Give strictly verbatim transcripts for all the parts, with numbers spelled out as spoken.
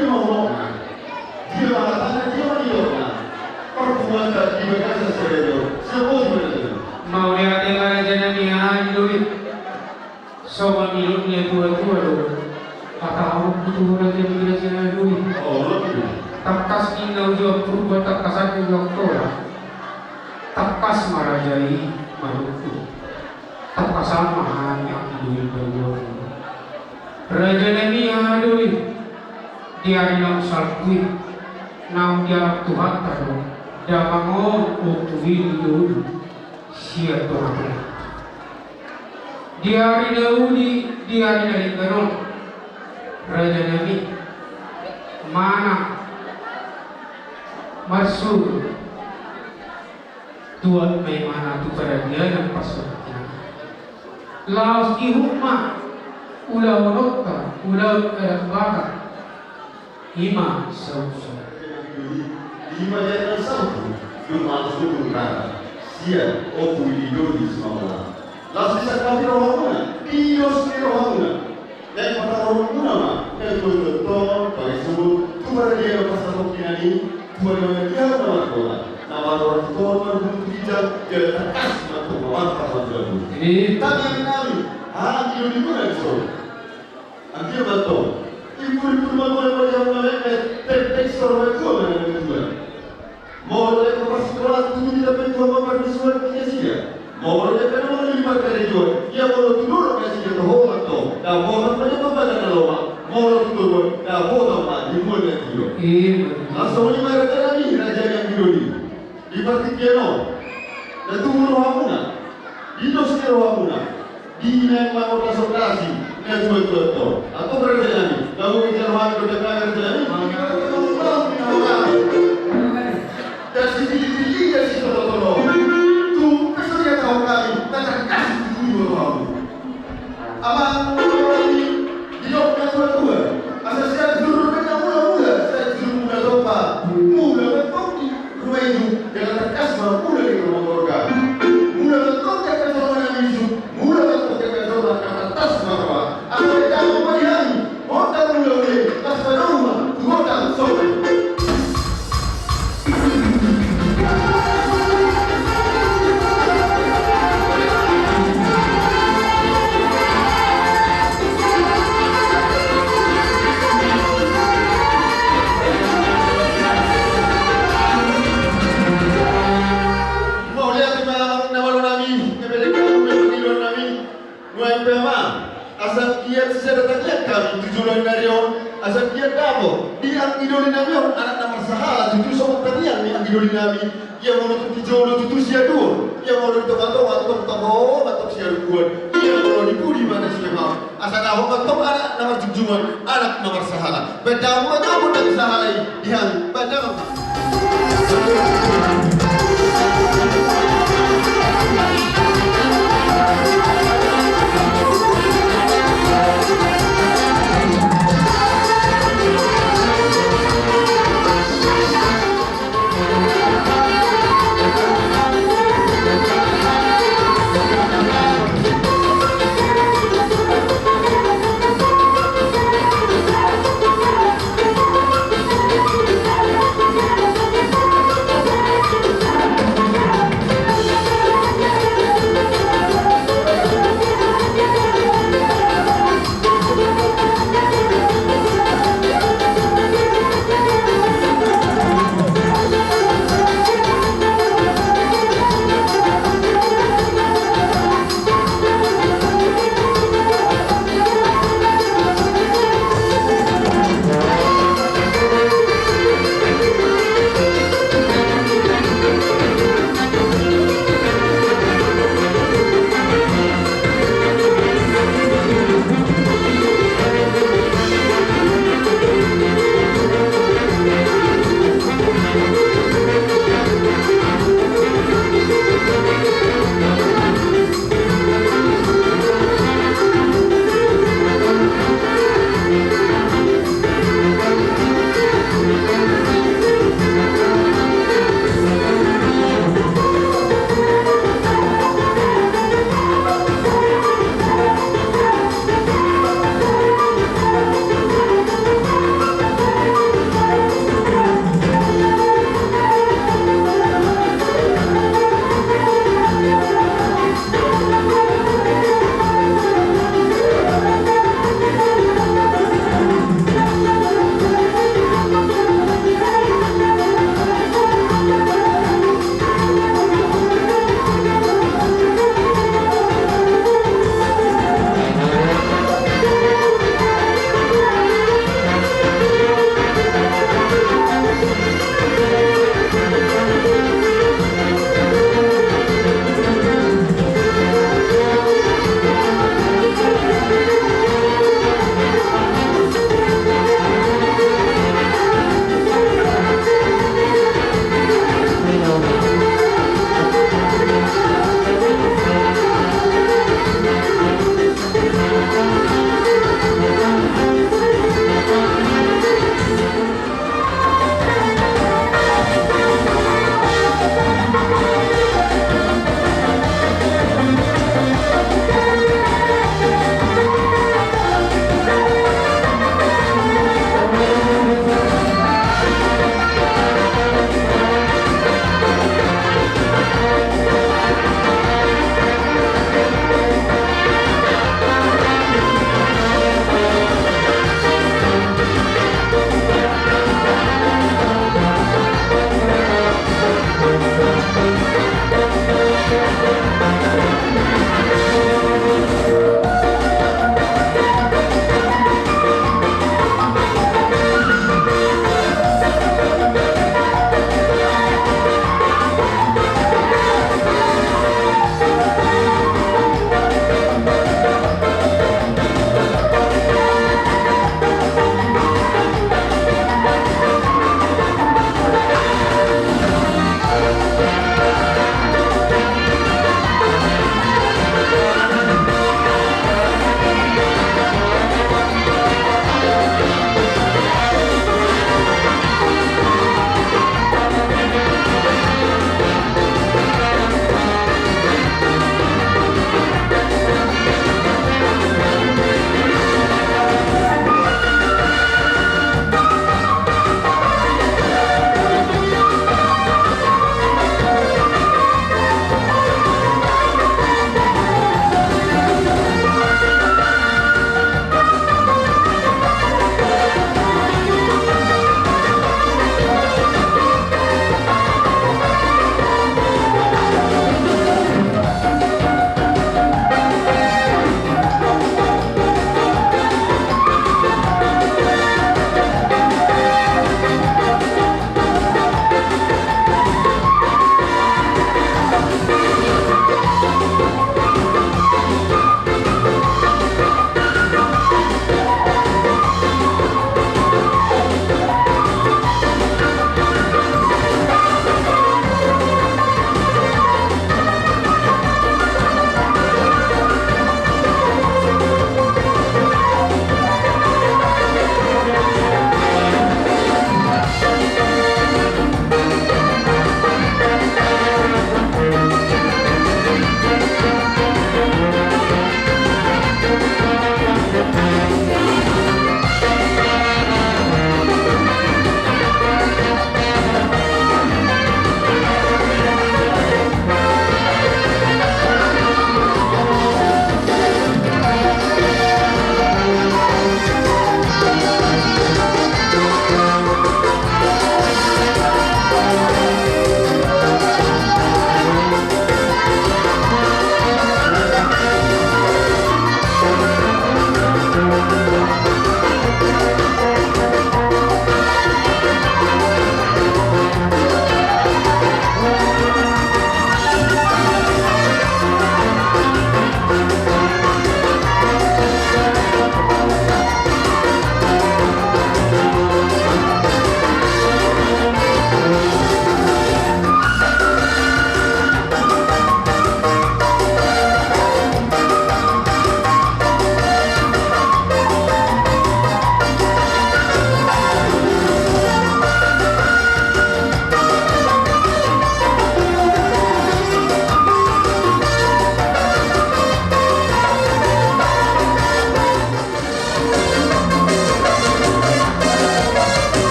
Dia ma ulokna, dia ma hatana, dia ma nidokna. Parpunguanta di bagasan sadari on, siap boti ma na jolo. Mauliate ma raja nami, aha i do i? Songon nidok ni natuatua do, hatahononku tu ho raja nami, raja nami. Tangkas ninna uju ampurba, tangkasan ninna uju ampurba. Tangkas ma raja i manungkun. Tangkasan ma hami anggi doli paduahon. Raja nami, aha do i? Di ari naung salpu i, naung dialap Tuhanta do damang on, ompu i di doli sian tongatonga. Di ari na uli, di ari na denggan on, raja nami, manang marsuru, tuat ma imana tu paradianan parsonang. Laos ihut ma ulaonta, ulaon adat Batak. Ima saut-saut. Ima dia na saut. Ima saut. Sian ompu i di doli Simamola. Laos disangkapi rohamuna, didos ni rohamuna. Naeng pataromuna ma, naeng tuatua tong, parisubut, tu paradianan parsatongkinan i, tu paradianan na margoar, na margoar tu toru, marhunung tu ginjang, jala tangkas ma tong mamanta marjabu. Tangiang nami, anggi dolimuna dison. Anggiat ma tong. Impulpul ma tulang, molo ia ma mekmek, pekpek soro ma tulang, ma tulang. Molo ia ma parsikolaan, tutu ditambai Tuhan ma parmusuhan di nasida. Molo ia ma molo di parkarejoan, ia molo tu dolok nasida, toho ma tong. Dapotan ma ia ma bana na lomak. Molo tu toruan, dapotan ma di mual na tio. Ima tutu. Laos songon i ma raja nami, raja ni anggi doli. Di partingkian on, na tubu rohamuna, didos ni rohamuna, di na mangordas-ordas i natuatua tong. Antong raja nami, laho ijalo hami gondang nami, raja nami. Dang sipilipili, dang sitototolo. Tung pe so dihatahon hami, na tangkas i tutu i do rohamu. Amang, didok natuatua, asa sian jurumuna mulamula, sian jurumuna tompa, mula ma tong di ruma ijuk, jala tangkas ma mula di ruma gorga. Mula ma tong di angka joro ma na mijur, mula ma tong di angka joro na tangkas ma roha. Asa pe damang ma di hami, gondang mula ule, laos padomu ma tu gondang sogot. Mauliate ma amang na malo nami, na belek nami, na pangidoan nami. Nuaeng pe ma, asa anggiat sisada tangiang hami tu joloan ni ari on, asa anggiat dapot di anggi doli nami on anak na marsahala tutu songon tangiang ni anggi doli nami. Ia molo tu jolo tutu siaduon, ia molo di tongatonga tong tabo ma tong siaduon, ia molo di pudi ma na siaduon. Asa dapot ma tong anak na marjunjungan, anak na marsahala. Baen damang ma jolo na sahala i di hami, baen damang ma.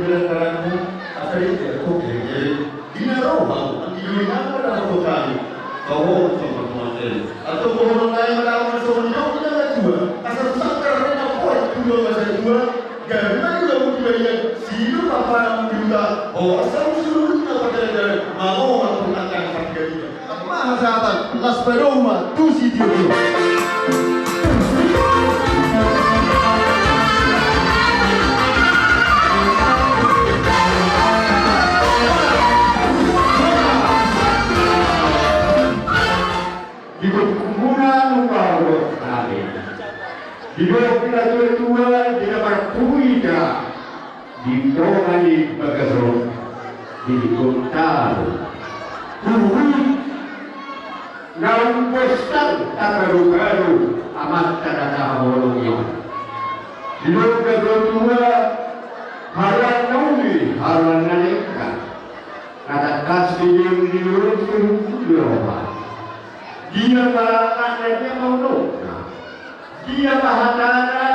Asa di dia, oke, oke. Di na ro hamu, anggiat do inang ma dapot hami. Pahohot songon tuan eri. Atau pahohot nai ma dapot songon dok na matua. Asa tu sangkar na pola tu dua masa dua. Gabe ma dua buku balian. Sido papa na mudi uta. Horas hamu suruh na pakai dari. Mau aku akan pakai dia. Maha satan, las padomu ma tu sitio-tio. Di gokmuna lupa gok kami. Di gok na tua-tua, di na marpuita. Di tonga ni bagas on, di tonga tabo. Tubuh na umbos tang tapadu-padu amanta na tahaholongi on. Di tonga tua-tua, haroan na uli, haroan na lengka. Na tangkas di dia di lurus di roha. Dia ma anakna, dia ma unokna. Dia ma hatana,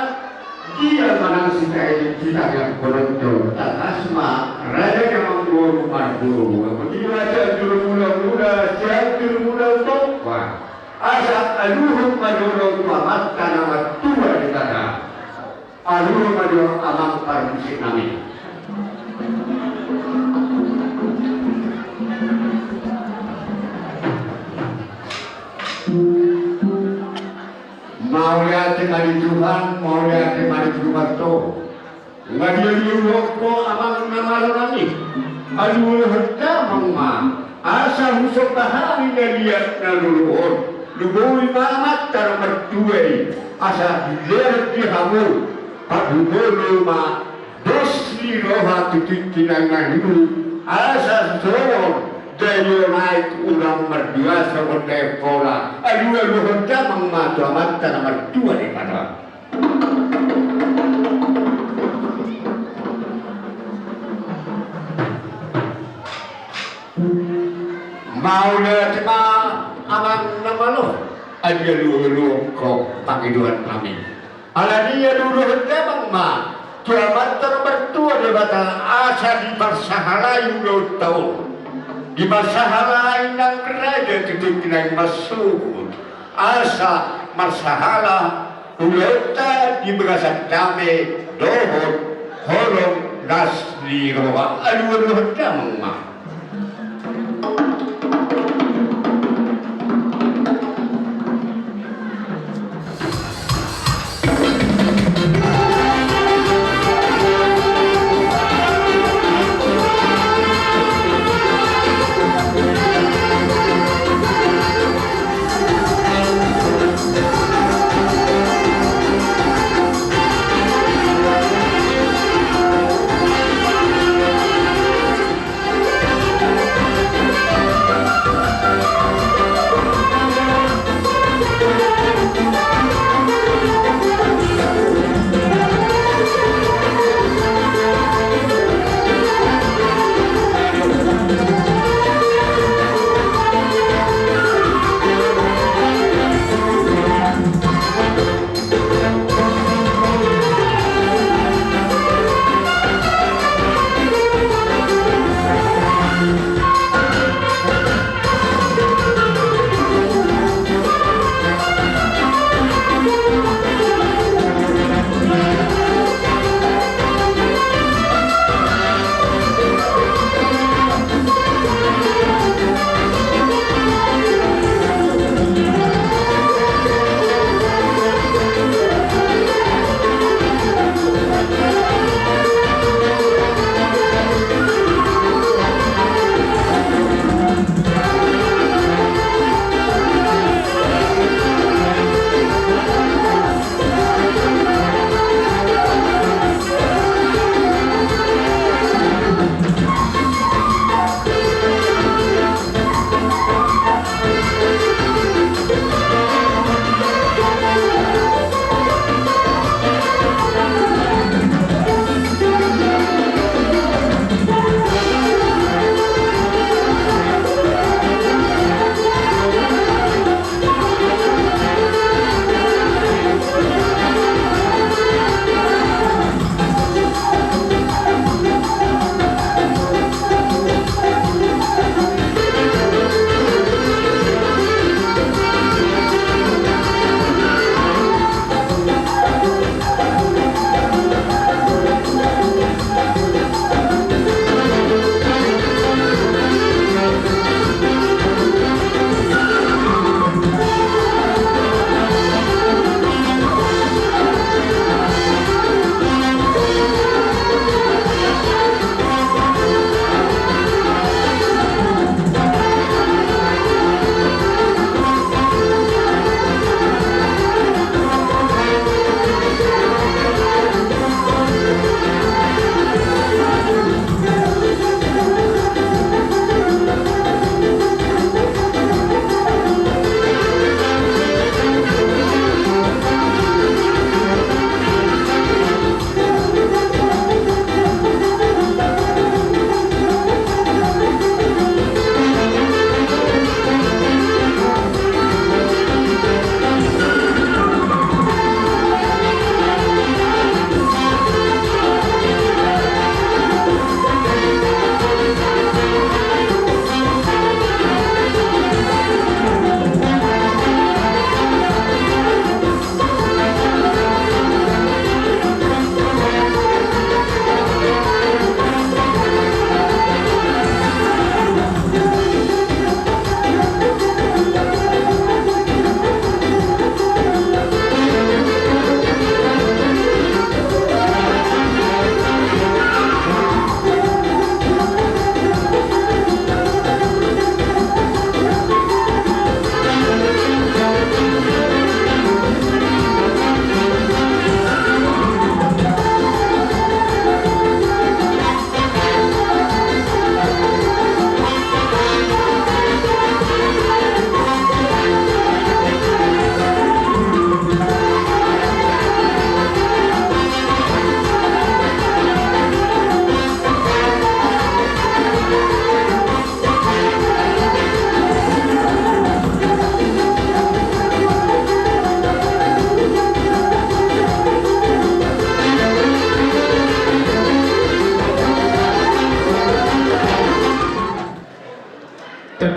dia ma nang sitae-, sitaean polondo, tangkas ma raja na manggoru margoru, ago dia ma sian juru muda-muda, sian juru muda tompa. Asa aluhon ma jolo tu amanta na martua Debata. Aluhon ma jolo amang parmusik nami. Mauliate ma di Tuhan, mauliate ma di Tuhan to. Nga dia di ulo ko amang na malo nami. Aluhon damang ma. Asa husomba hami na liat na lolo on. Luboi ma amanta na martua i. Asa dilean di hamu. Paduholo ma. Dos ni roha tu tingki na marnini, asa songon dayo naik ulang mardua songon dayo pola, alu-aluhon damang ma tu amanta na martua Debata. Mauliate ma amang na malo, alu-aluhon pangidoan nami. Alani i aluhon damang ma tu amanta na martua Debata asa diparsahalai ulaonta on. Diparsahalai nang raja tu tingki na i marsogot. Asa marsahala ulaonta di bagasan dame dohot holong las ni roha. Aluhon damang ma.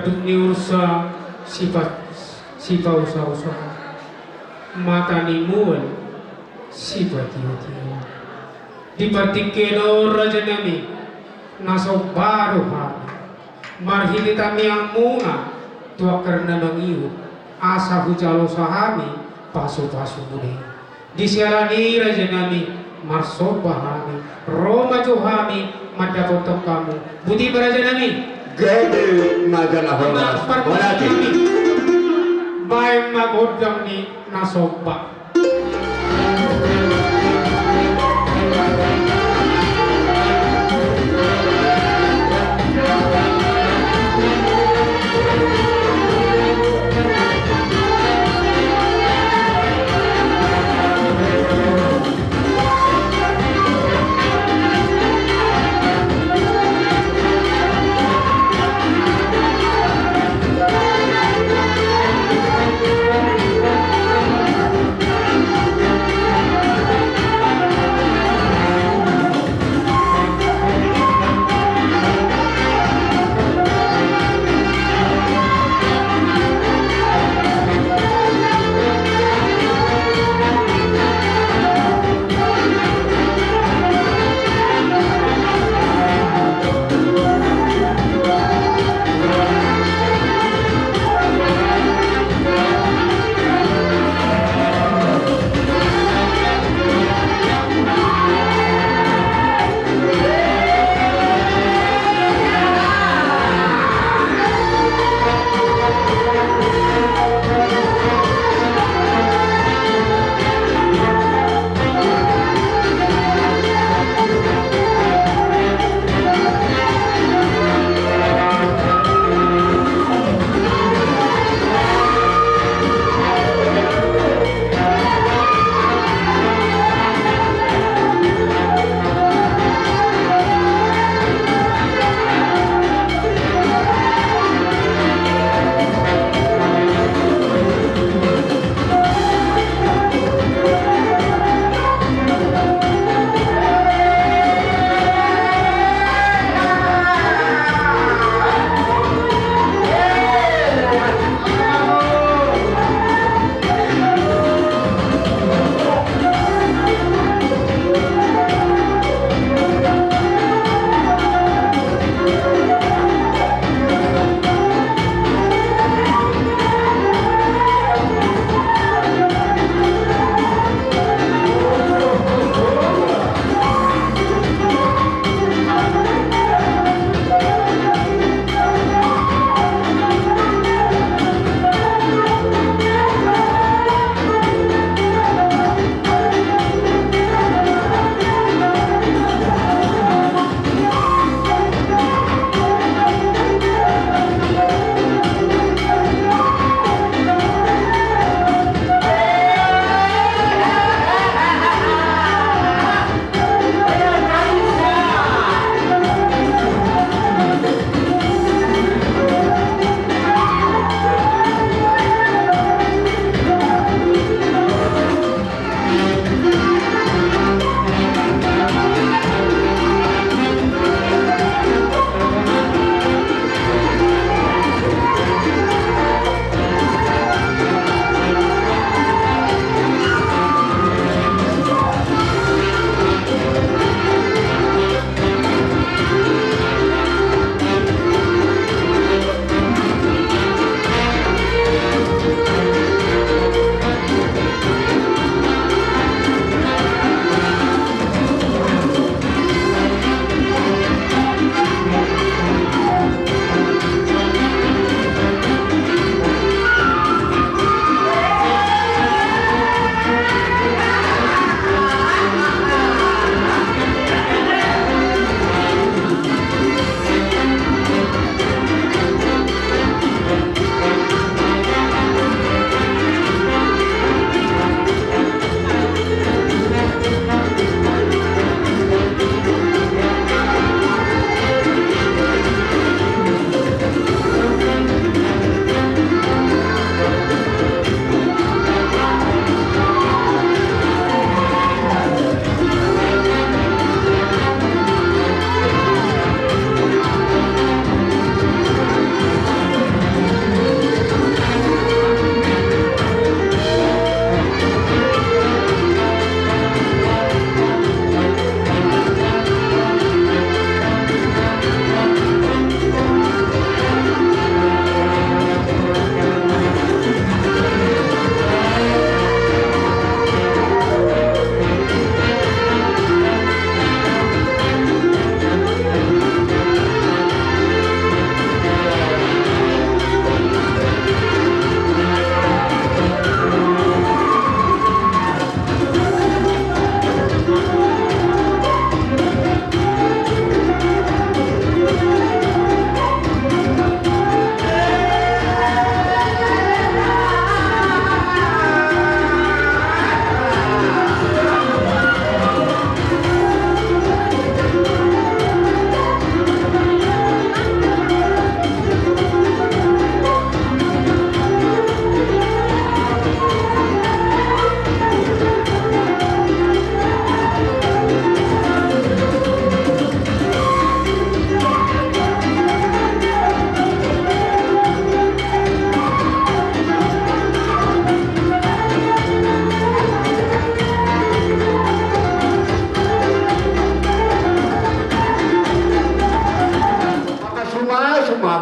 Ni ursa sipa-, sipausa-usa, mata ni mual sipatio-tio. Di partingkian on, raja nami, na somba do hami. Marhite tangiangmuna tu angka na mangihut, asa hujalosa hami pasu-pasumuna i. Di siala ni i, raja nami, marsomba hami, ro ma jo hami mandapothon hamu. Boti ma, raja nami. Gabe ma jala horas. Baen ma gondang ni na somba.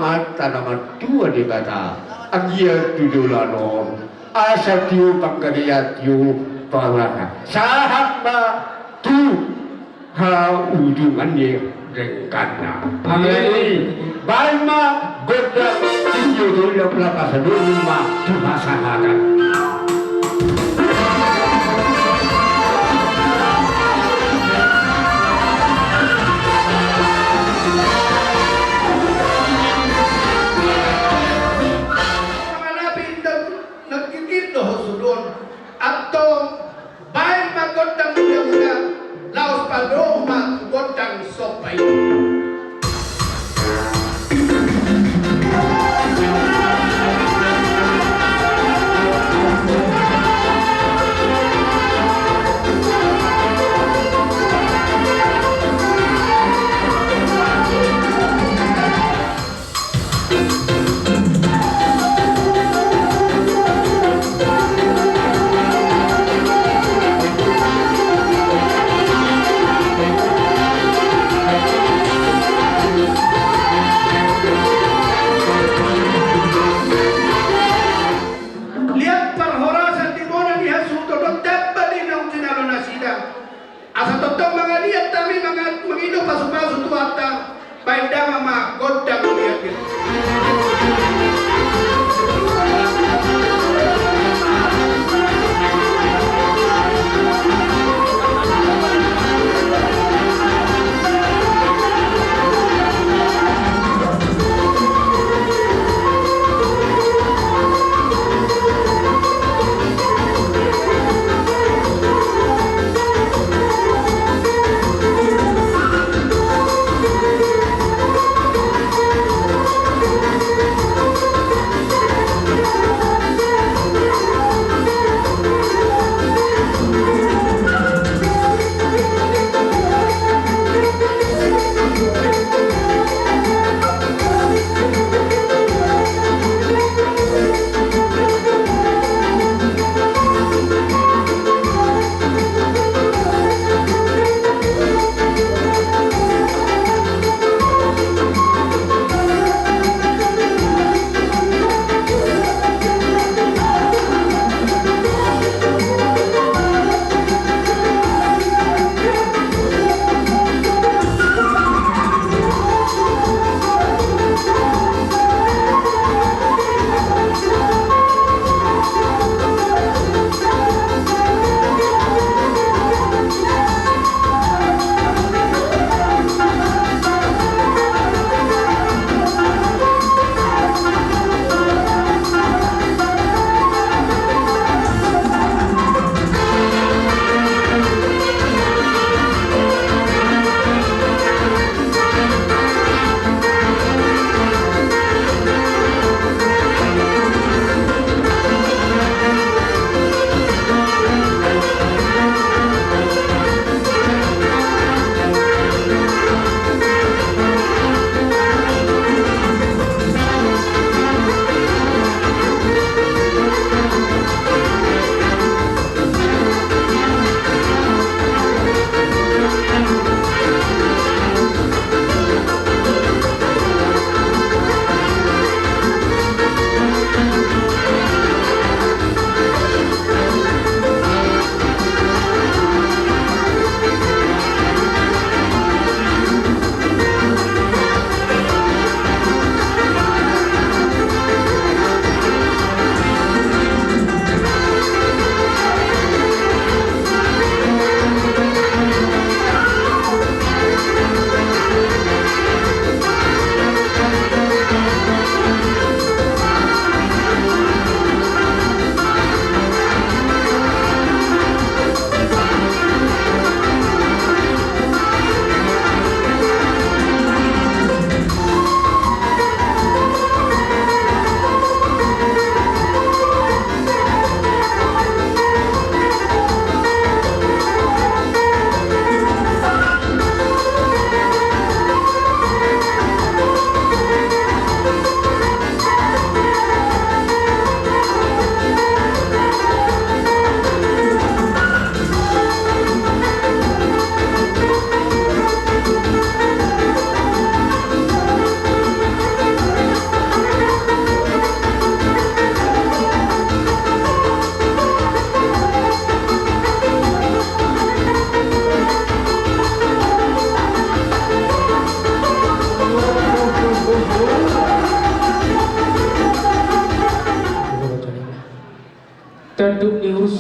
Amanta na martua Debata, anggiat tu joloan on asa tio panggabean, tio pangarahon, sahat ma tu haujungan ni dengganna. Amin. Baen ma gondang, tio jolo, lapasadon ma tu hasahatan. Manganapi inda nangkin do ho sude on, antong baen ma gondang muda-muda, laos padomu ma tu gondang somba i. Liat parhorasan di bona ni hasuhuton dohot tamba ni naung jinalo nasida. Asa tongtong mangaliat hami, manga-, mangido pasu-pasu tu Tuhanta, baen damang ma gondang liat i.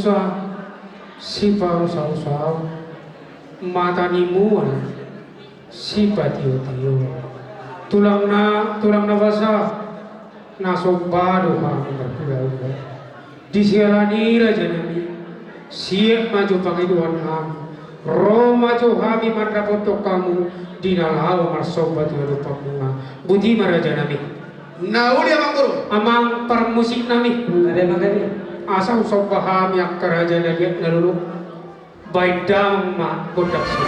Sa, sipausausa, mata ni mual, sipatiotio. Tulang na, tulang na basa, na somba do hami marhula-hula. Di siala ni i raja nami, siap ma jo pangidoan nami, ro ma jo hami mandapothon hamu di na laho marsomba tu adopanmuna. Boti ma raja nami. Na uli amang boru. Amang parmusik nami. Asa husomba hami angka raja na liat na lolo. Baen damang ma gondang si.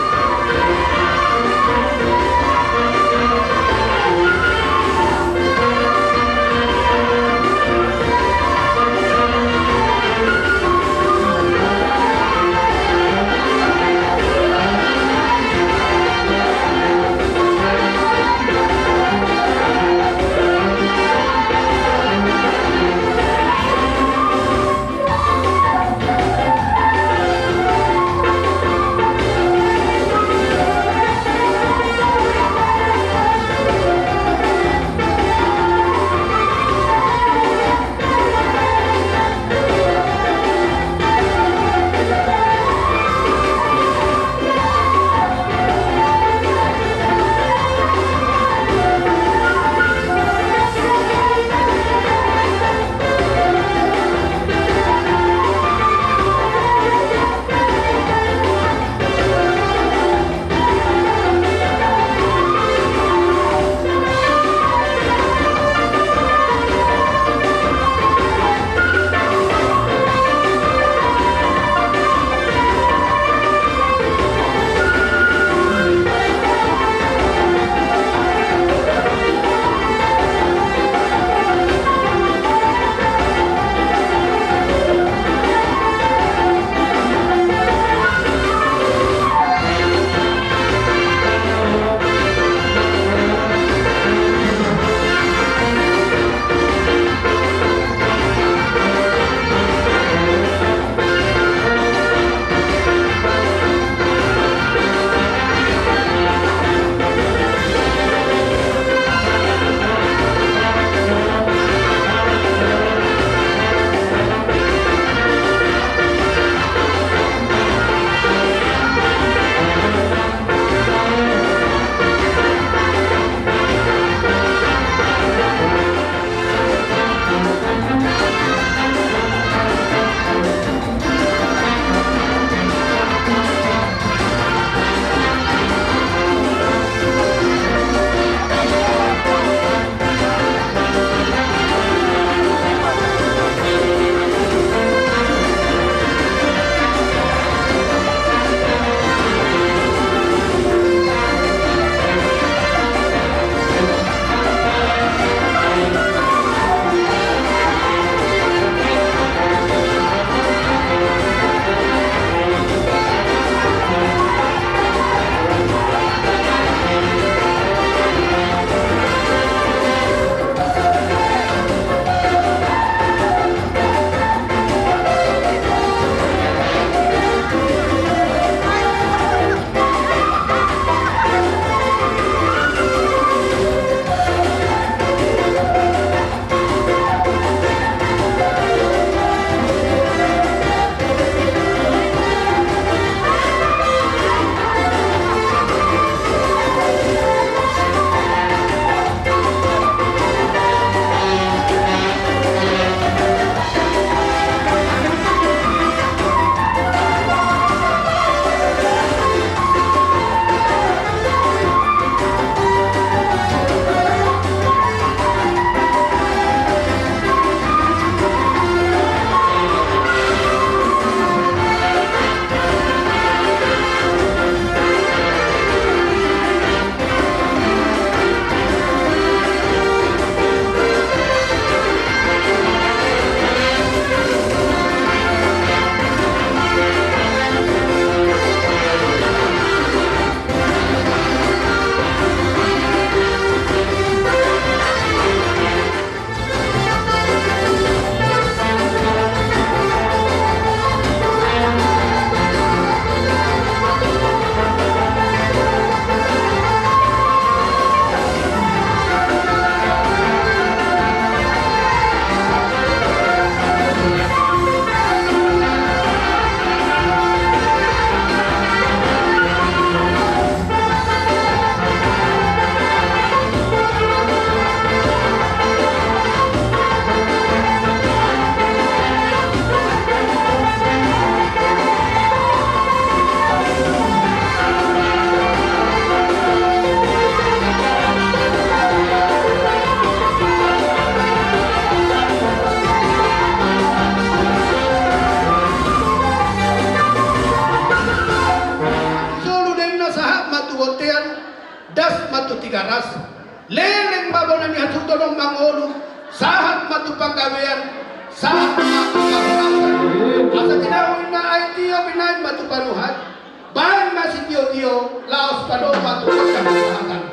Leleng ma bona ni hasuhuton on mangolu, sahat ma tu panggabean, sahat ma tu parhorasan. Asa tinahu inna, aek tio binahen ma tu panuhatan, bahen ma sitiotio, laos padomu ma tu panggabean.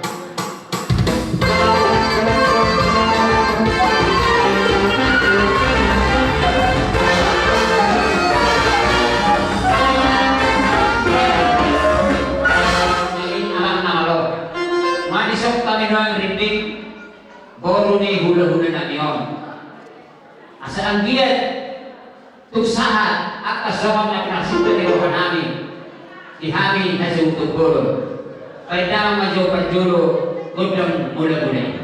Anak na malo. Madison hami nuaeng rindik, boru ni hulahula nami on. Asa anggiat tung sahat angka songon na pinarsinta ni roha nami di hami hasuhuton boru. Paendang ma jo parjolo gondang mula-mula i.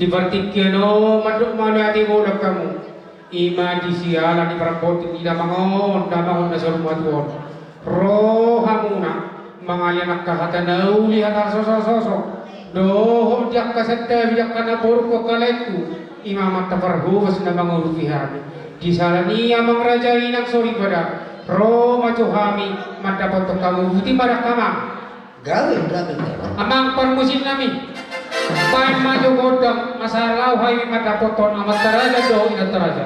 Di partingkian on mandok mauliate godang hamu. I ma di siala ni parpoti ni damang on, damang on na saur matua on. Ro hamuna mangalian angka hata na uli, hata sosososo dohot di angka santabi, di angka na borungku, angka laengku. I ma amanta Parhobas na mangurupi hami. Di siala ni amang raja, inang soripada, ro ma jo hami mandapothon hamu. Boti ma dang amang. Gabe, gabe, gabe. Amang parmusiknami, baen ma jo gondang asa laho hami mandapothon amanta raja dohot inanta raja.